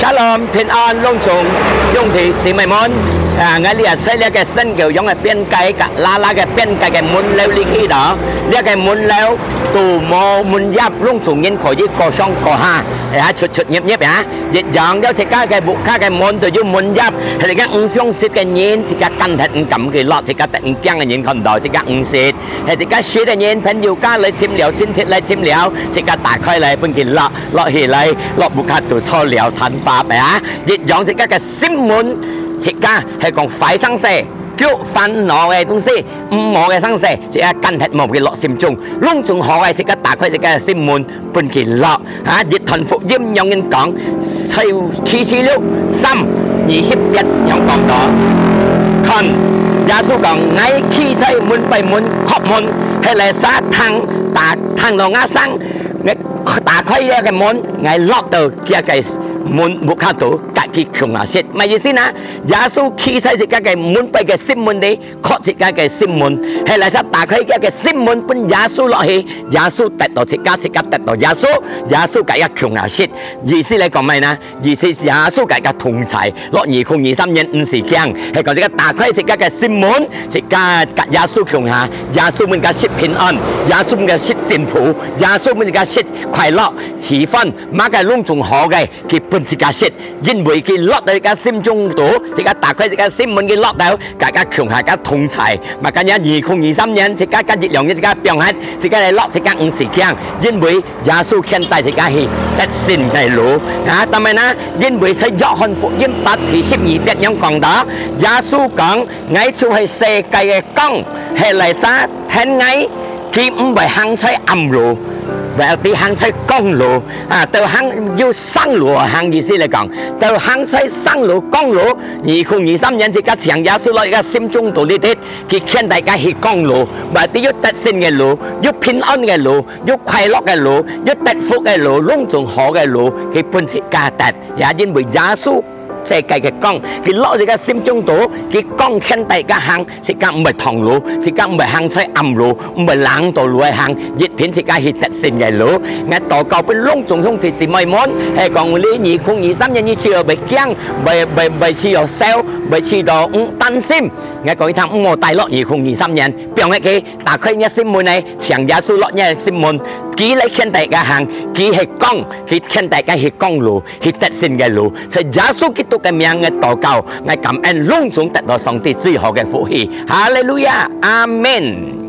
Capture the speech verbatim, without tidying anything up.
Shalom，平安，攏總兄弟姊妹們。啊，𠊎這在這个聖經个邊界，个拉拉个邊界个門樓裡去到，這个門樓都無門業，攏總人可以過上過下，啊，出出入入啊。一樣了自家个屋下个門都有門業，係个毋相識个人，自家跟忒毋敢去落，自家得人驚个人看到，自家毋識。 係自家識个人，朋友家來尋了，親戚來尋了，自家打開來分佢落，落起來，落屋下肚坐了，談話啊。一樣自家个心門，自家係講壞生事，叫煩惱个東西，毋好个生事，自家跟忒無佢落心中，攏總好个，自家打開自家个心門，分佢落。 啊，一段福音樣人講，在啟示錄三二十節樣講到，看，耶穌講：「𠊎企在門背門叩門，係哪儕聽，打，聽到𠊎聲，𠊎打開這个門，𠊎落到佢个門屋下肚，佮佢共下食。」麼意思呢？耶穌企在自家个門背个心門裡， 叩自家个心門，係哪儕打開佢个心門分耶穌落去，耶穌得到自家，自家得到耶穌，耶穌佮佢共下食。意思來講麼个呢？意思係耶穌佮佢同在，落二空二三年毋使驚，係講自家打開自家个心門，自家佮耶穌共下，耶穌分自家食平安，耶穌分自家食進步，耶穌分自家食快樂、喜歡，麼个攏總好个，佢分自家食。 因為佢落到自家心中肚，自家打開自家心門，佢落到，佮佢共下，佮同在。Makanya二空二三年，自家佮一兩日，自家放忒，自家來落，自家毋使驚，因為耶穌牽帶自家去得勝个路。啊，當然啦，因為在約翰福音八第十二節樣講到，耶穌講：「𠊎就係世界个光，係哪儕跈𠊎，佢毋會行在暗路，會行在光路。」啊，都行有 生路行，意思來講，都行在生路、光路。二空二三年自家請耶穌落自家心中肚裡底，佢牽帶自家去光路，或者有得勝个路，有平安个路，有快樂个路，有得福个路，攏總好个路，佢分自家得。也因為耶穌世界个光，佢落自家心中肚，佢光牽帶自家行， 自家毋會擋路，自家毋會行在暗路，毋會冷到路个行，一定自家去得勝个路。𠊎禱告分攏總兄弟姊妹們，係講你二空二三年你就會驚，會，會，會去有愁，會去到，嗯，擔心。𠊎講一趟，毋好帶落二空二三年，放忒佢，打開你个心門呢，請耶穌落你个心門，佢來牽帶自家行，佢係光，佢牽帶自家去光路， 去得勝个路。在耶穌基督个名个禱告，𠊎感恩攏總得到上帝最好个福氣。哈利路亞，阿門。